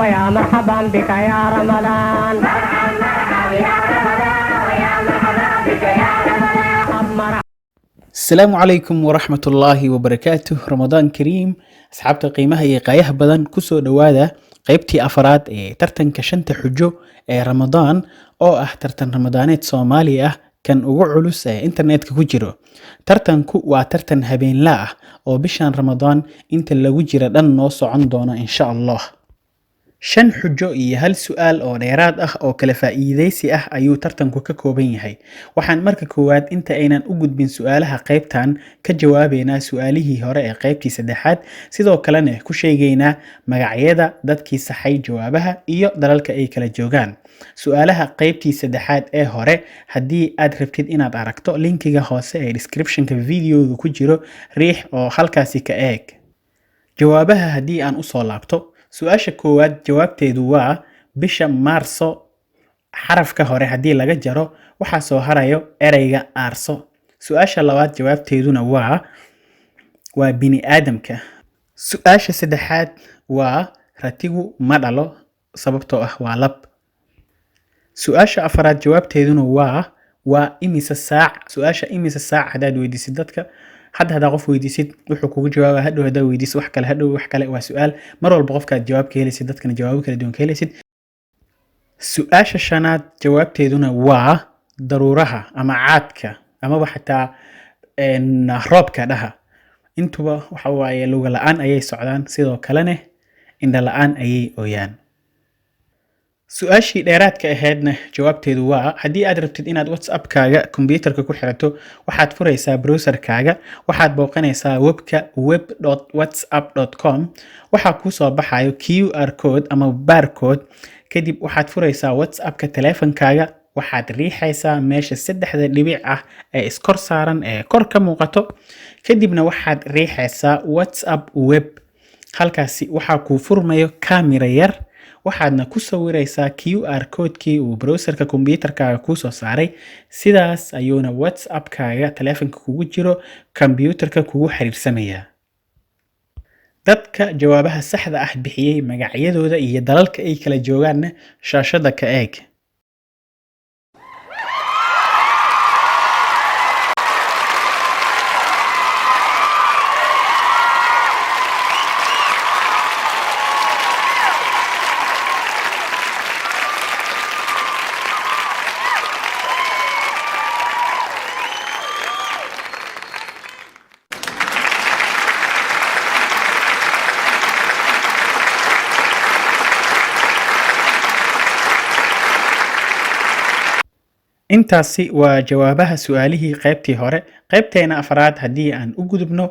ويا مرحبا بك يا رمضان. مرحبا مرحبا يا رمضان ويا مرحبا بك يا رمضان. Asalaamu calaykum waraxmat ullaahi wabarakaatuh. Ramadaan kariim, asxaabta qiimaha iyo qaayaha badan. Kusoo dhowaada qeybtii afaraad ee tartanka shanta xujo ee Ramadaan, oo ah tartan ramadaaneed Soomaali ah, kan ugu culus ee internetka ku jiro. Tartanku waa tartan habeenla ah oo bishan Ramadaan inta lagu jira dhan noo socon doono, insha Allah. Shan xujo iyo hal su'aal oo dheeraad ah oo kala faa'iidaysi ah ayuu tartanku ka kooban yahay. Waxaan marka koowaad, inta aynan u gudbin su'aalaha qaybtan, ka jawaabeynaa su'aalihii hore ee qaybtii saddexaad, sidoo kalena ku sheegaynaa magacyada dadkii saxay jawaabaha iyo dalalka ay kala joogaan. Su'aalaha qaybtii saddexaad ee hore haddii aad rabtid inaad aragto, linkiga hoose ee descriptionka videoga ku jiro riix oo halkaasi ka eeg. Jawaabaha haddii aan usoo laabto, su-aasha koowaad jawaabteedu waa bisha Maarso. Xarafka hore haddii laga jaro, waxaa soo harayo ereyga aarso. Su-aasha labaad jawaabteeduna waa bini aadamka. Su-aasha saddexaad waa ratigu ma dhalo, sababtoo ah waa lab. Su-aasha afaraad jawaabteeduna waa imise saac. Su-aasha imise saac haddaad weydiisid dadka hadda, haddaa qof weydiisid, wuxuu kugu jawaaba hadhow. Haddaa weydiisid wax kale, hadhow wax kale. Waa su-aal mar walba qofkaad jawaab ka helaysid, dadkana jawaabo kala duwan ka helaysid. Su-aasha shanaad jawaabteeduna waa daruuraha ama caadka amaba xataa roobka dhaha. Intuba waxa waaye luga la-aan ayay socdaan, sidoo kalena indho la-aan ayay ooyaan. Su-aashii dheeraadka ahaydna jawaabteedu waa: haddii aad rabtid inaad WhatsAppkaaga kombiyuutarka ku xirato, waxaad furaysaa browserkaaga, waxaad booqanaysaa webka web.whatsapp.com. Waxaa kuu soo baxayo QR code ama barcode. Kadib waxaad furaysaa WhatsAppka taleefankaaga, waxaad riixaysaa meesha saddexda dhibic ah ee iskor saaran ee kor ka muuqato, kadibna waxaad riixaysaa WhatsApp Web. Halkaasi waxaa kuu furmayo kamira yar, waxaadna ku sawiraysaa QR codekii uu browserka kombiyuutarkaaga kuu soo saaray. Sidaas ayuuna WhatsAppkaaga taleefanka kugu jiro kombiyuutarka kugu xiriirsamayaa. Dadka jawaabaha saxda ah bixiyey magacyadooda iyo dalalka ay kala joogaanna shaashada ka eeg. Intaasi waa jawaabaha su-aalihii qaybtii hore. Qaybteena afraad haddii aan u gudubno,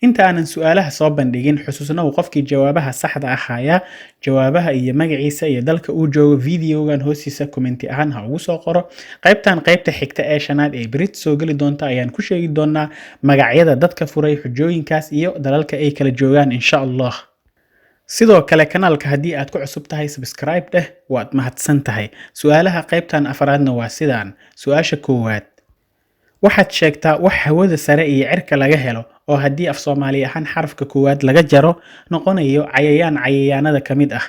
inta aanan su-aalaha soo bandhigin, xusuusnow qofkii jawaabaha saxda ah hayaa jawaabaha iyo magaciisa iyo dalka uu joogo videogan hoostiisa commenti ahaan ha ugu soo qoro. Qaybtan qaybta xigta ee shanaad ee berit soo geli doonta ayaan ku sheegi doonaa magacyada dadka furay xujooyinkaas iyo dalalka ay kala joogaan, insha Allah. Sidoo kale kanaalka haddii aad ku cusub tahay, subscribe dheh. Waad mahadsan tahay. Su-aalaha qaybtan afraadna waa sidaan. Su-aasha koowaad: waxaad sheegtaa wax hawada sare iyo cirka laga helo oo haddii af Soomaali ahaan xarafka koowaad laga jaro noqonayo cayayaan cayayaanada ka mid ah.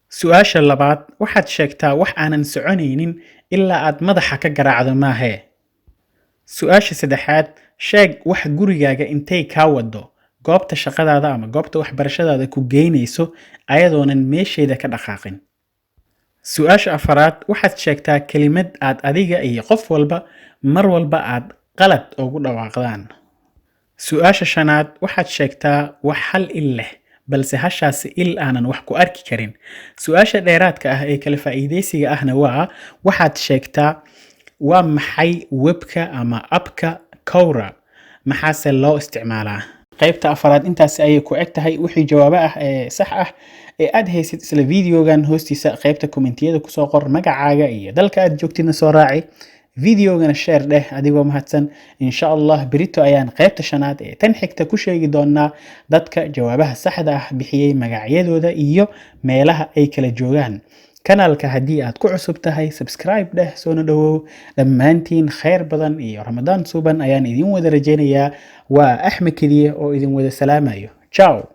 Su-aasha labaad: waxaad sheegtaa wax aanan soconaynin ilaa aad madaxa ka garaacdo maahee. Su-aasha saddexaad: sheeg wax gurigaaga intay kaa wado goobta shaqadaada ama goobta waxbarashadaada ku geynayso ayadoonan meesheeda ka dhaqaaqin. Su-aasha afaraad: waxaad sheegtaa kelimad aad adiga iyo qof walba mar walba aad qalad ugu dhawaaqdaan. Su-aasha shanaad: waxaad sheegtaa wax hal il leh, balse hashaasi il aanan wax ku arki karin. Su-aasha dheeraadka ah ee kala faa'iidaysiga ahna waa: waxaad sheegtaa waa maxay webka ama appka Quora, maxaase loo isticmaalaa? Qaybta afaraad intaasi ayay ku eg tahay. Wixii jawaabo ah ee sax ah ee aad haysid, isla videogan hoostiisa qaybta commentiyada kusoo qor, magacaaga iyo dalka aad joogtidna soo raaci. Videogana share dheh adigoo mahadsan. Insha Allah berito ayaan qaybta shanaad ee tan xigta ku sheegi doonaa dadka jawaabaha saxda ah bixiyey magacyadooda iyo meelaha ay kala joogaan. Kanaalka haddii aad ku cusub tahay, subscribe dheh, soona dhawow. Dhammaantiin khayr badan iyo Ramadaan suuban ayaan idin wada rajaynayaa. Waa Axmed Kediye oo idin wada salaamayo. Ciao.